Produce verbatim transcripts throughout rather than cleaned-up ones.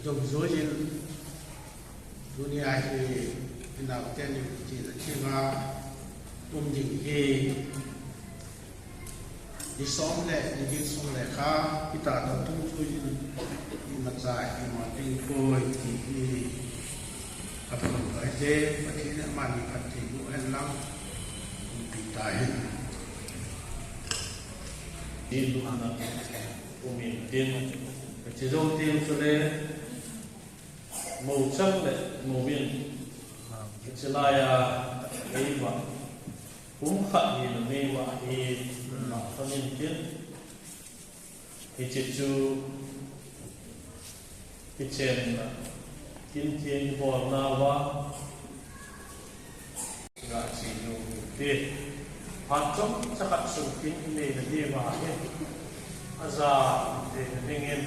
Dungjuiyin tunia hi inaoten in kichena chenga um ding hi, ni som le ni get sung le kha, hita dungjuiyin imacha ima ding poi ti hi aphun loi te, Pathen in amani phatthei boh hen lang, umpi tahen. Ni lungna um intin, kachi jou teng chule, mou chang le mou in, kachi laiya, eiva, kum khat ni le ni va hi, ma khan intin, hiche chu, kichenna, kin theng bolna va, Ga chi lou te. Phat chomcha khat sung kin inei na diuva hi. Aja te na dingin.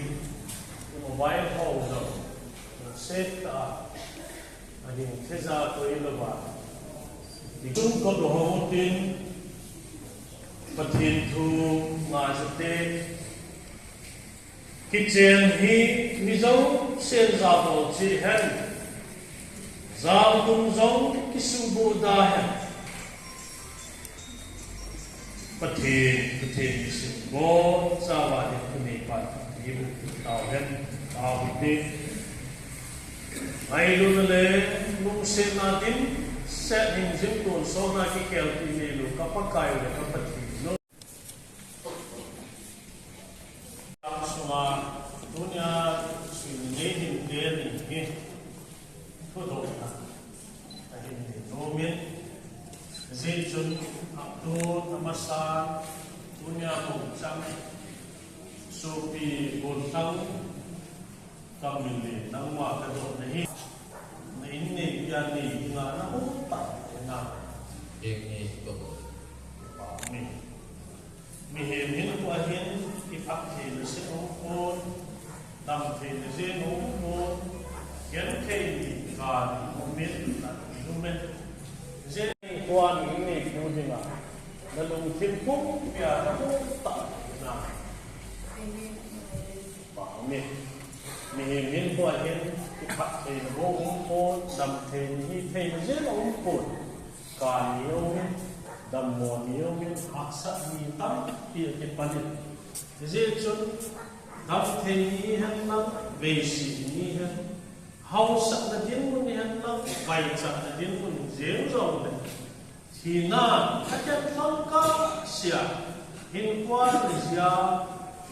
Mobile ho jong. Set ta. Ading thei ja koi louva. Ichung kot ho tin. Pathen thu ngai sa te. Kichen hi mi jousen jabol cheh hen, jangtum jong kisuboh da hen. Pathen, Pathen in simbol chauva ding kanei pan hi u tao hen, tao hi te. Ngailutna le lungsetna dimset hingjing tonsotna kikel ti neilou ka Pakai le ka Pathen. Sunga tunia sui nei ding te ni hi thudohna ahin nei nom in, hijeh chun atun amasan tunia mou chang sopi Bonthang Kamile, nangma kadohna hi, na inneipi a nei dinga naum tah e na. Eng ni to. Mi. Mihem hinkhoa hin kiphat theina jeng aumpon, dam theina jeng aumpon, genthei ni kani aumin, nani aumin. Jeng hinkhoa nei nei pu dinga, nalungthim pumpia naum tah e na. Amen. Mihem hinkhoa hin kiphat theina bou aumpon, dam theina, hi theina jeng aumpon. Kani aumin, dammo ni aumin, hahsat ni tampi akipan in. Hijeh chun, dam thei ni hen lang, veisi ni hen, haosatna dinmun ni hen lang, vaichatna dinmun jeng jongle, thina akhen lhang kahsea, hinkhoa ni jia,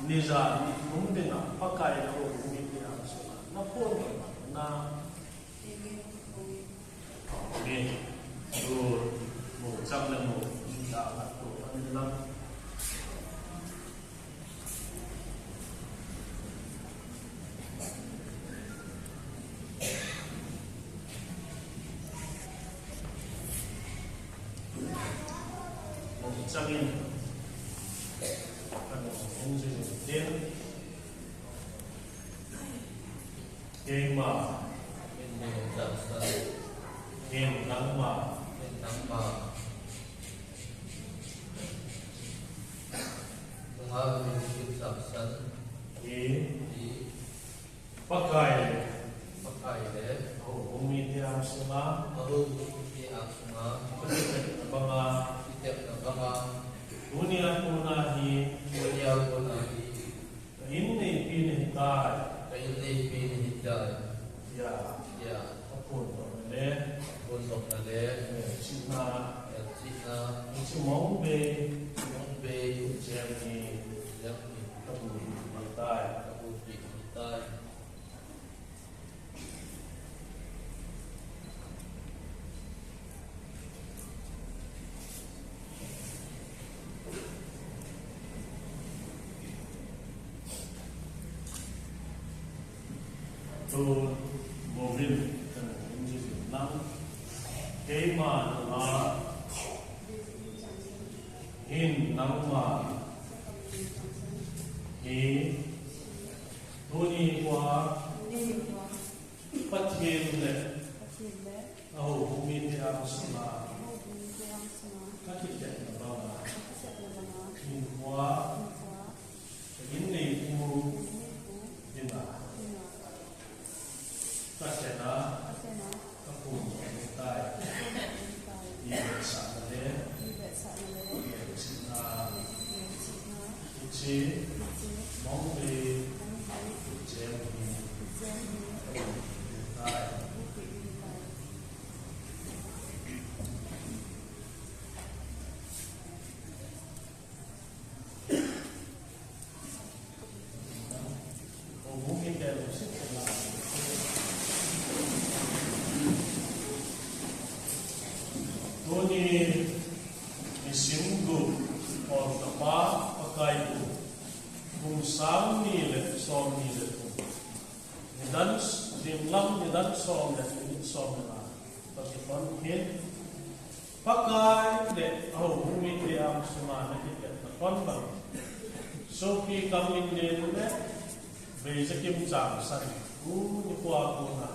ni ja ni thum dinga Pakai nahou mi te hahsatna naphon lhon na. Amen. Tu, mou chang le mou in, da khat tu, amen lang. Mou chang in, ka mou in jui jui tin. Keima. Keima. Hin nangma. Hin nangma. Nunga min kin samsan. I. I. Pakai le. Pakai le. Ahung mi te angsunga. Ahung mi te angsunga. Kitepna banga. Kitepna banga. Tunia kona hi. Tunia kona hi. Ka inneipi nahitai. Ka inneipi nahitai. Tia. Tia. Aphondohna le. Aphondohna le. Melchihna. Melchihna. Hiche mong bei. Mong bei. Jem ni. Jem ni. Ka bupi nahitai. Ka bupi nahitai. Tun, mouvin, kan um jing jing lang. Keima nunga. Hin nangma hi tuni hua Pathen le ahoubung mite angsunga kakichatna banga hin hua in neipu dinga Pathen a kaphon tai. Ivetsahna le igelchihna hiche Mongbei Ichem hi tai. Tuni nisim gup, Oltapa Pakai kum, kum sang ni le som ni le thum. Nidan, lim lam nidan som le minute som le nga. Toh kiton hin Pakai le ahoubung mite angsunga nakichatna kon bang. Sopi kam in nen le Veijakim Changsan, tuni hua kona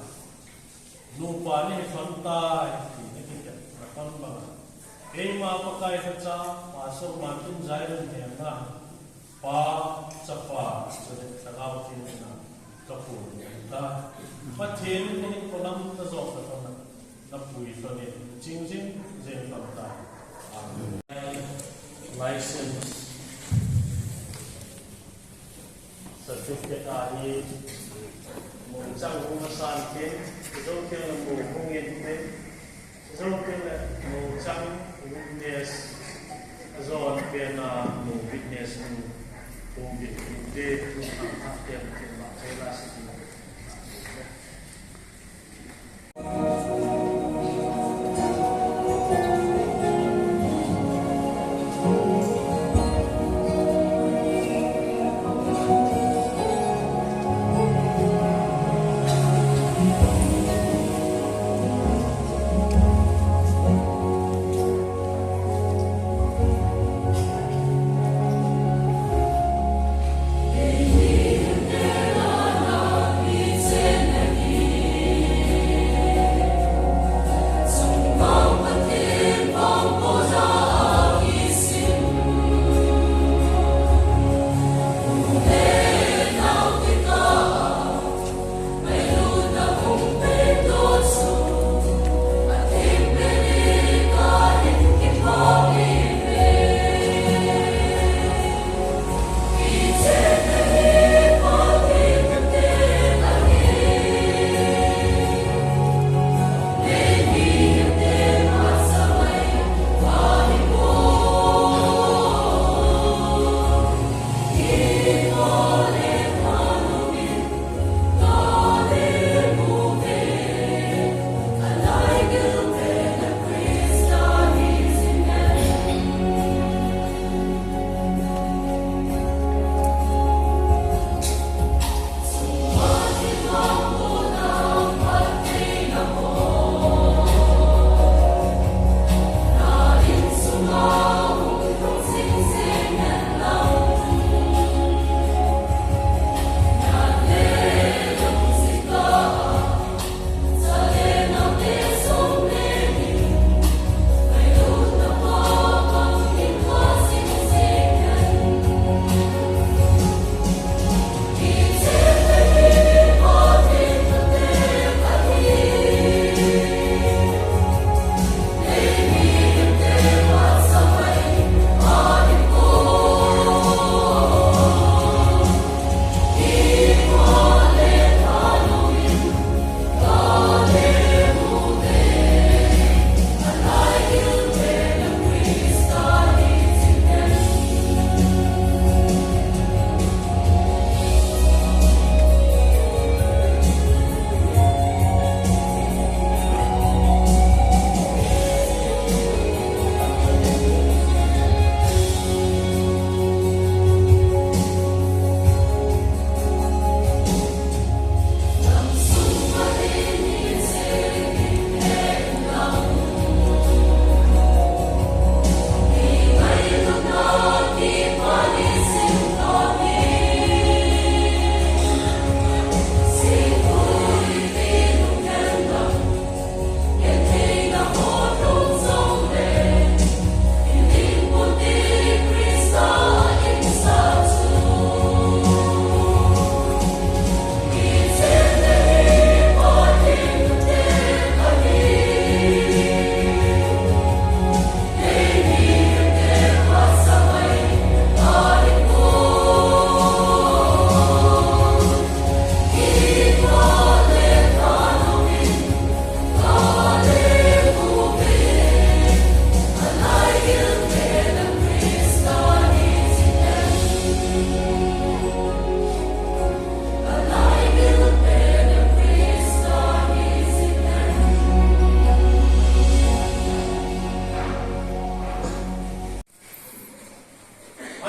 nupa nahi kon tai ti nakichatna kon banga, keima Pakai kacha, Pastor Martin Jairam henga, Pa, Chapa, chule Lhagao Theng henga kaphon tai. Pathen in nahin polam ta jong katona, napui tonin naching jing jeng tam tai. Amen. License certificate ahi, mongchang hung asan tin, kijou tin le mo hung in tin, kijou tin le mongchang witness ajon pen a mo witness hung hung in tin, tin, tin, tin, tin, tin, tin, tin,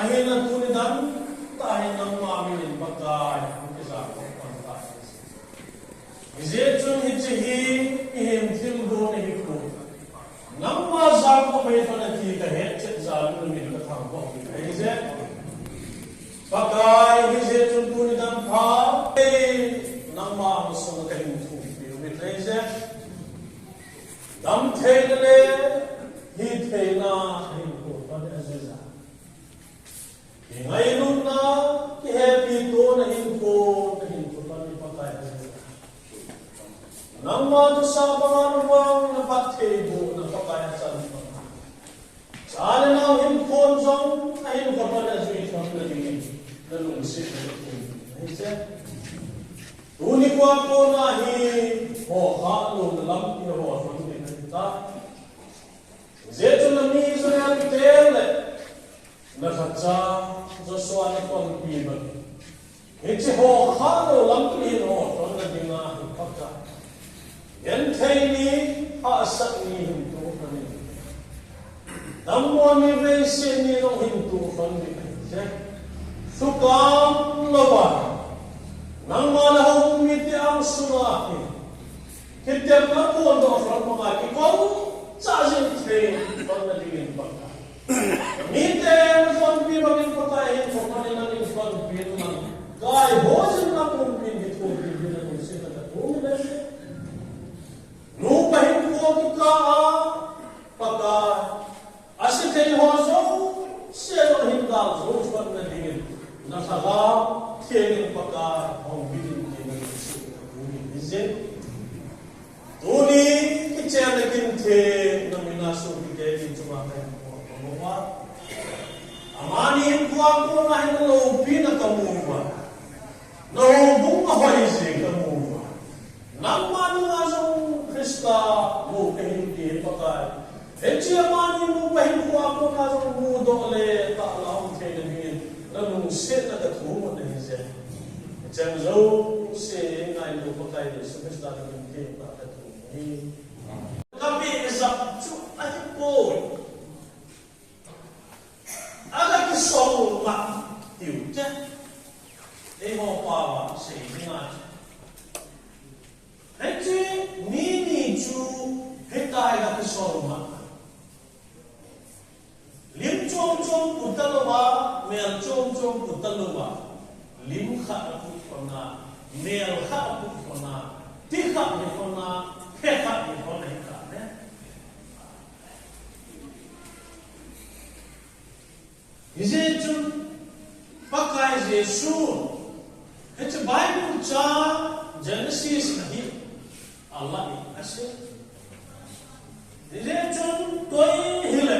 Ahinla tuni dan tah hin nangma min in Pakai, hung kijam kit pan tai. Hijeh chun hiche hi, ihin thilgon ahi poi. Nangma jam kit pan ati kahet chet jeh in namin kathangvah kit ahi jeh. Pakai, hijeh chun tuni dan pha, ei, nangma masang kahin thumpi u ahi jeh. Damtheina le hitheina ahin ko pan ahi jeh. Kingailutna, kihepitona hinkho, nahin ko pan Pakai. Nangma thusei banga navang naphattheibohna Pakai achan pan. Cha le nao hinkhon jong ahin ko pan ajui pan nadingin, nalungset na kathum ahi jeh. Tuni nikho a kona hi, ho khah louna lampi ho lhon ding ahitai. Hijeh chun nami Israel te le, nalhacha Joshua napanpi bang. Hiche ho khah lou lampi hin ho lhon nadinga hi Pakai. Genthei ni, hahsat ni hin toh pan in. Dammo ni veise ni jong hin toh pan in. Sukam louva. Nangma le houbung mite angsunga hi. Kitepna phondoh lhon banga kikou chah jing thei pan nadingin Pakai. Mite napanpi bangin Pakai hin ko pan in nangin panpi in nang. Kaihoi jing na pumpi in kithopi in nangin sina kathum in. Nupa hinkho kikah a Pakai. Asei thei ho jouse jong hin dal jou pan nadingin, na Lhagao Theng in Pakai, hung bit in ti nangin sina kathum in ahi jeh. Tuni kichenna kin thei, namin a sopite chunga kahin ko pan uva. Amani hinkho a kona hin loupina kamu uva. Na houbung ahoi jing kamu uva. Nangma dinga jong Christa lou kahin ti Pakai. Hiche amani nupa hinkho a kona jong mudoh le tahlang theina dingin, nalungset na kathum u ahi jeh. Hicheng jouse ngailu Pakai Jesu Christa namin theng tah kathum u ahi. Kabeh jep chu ahipoi. Aga kisol mah tiu te. Eiho pao a sei dinga. Hiche mi ni chu hitia hi aga kisol mah. Lim chom chom pu talouva, mel chom chom pu talouva. Lim khat apu khona, mel khat apu khona, ti khat ahi khona, phe khat ahi khona hi khat ne. Hijeh chun Pakai Jesu, hiche Bible chang Genesis a hi alah in asei. Hijeh chun koi hile,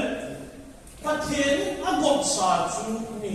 Pathen in agopsa chu mi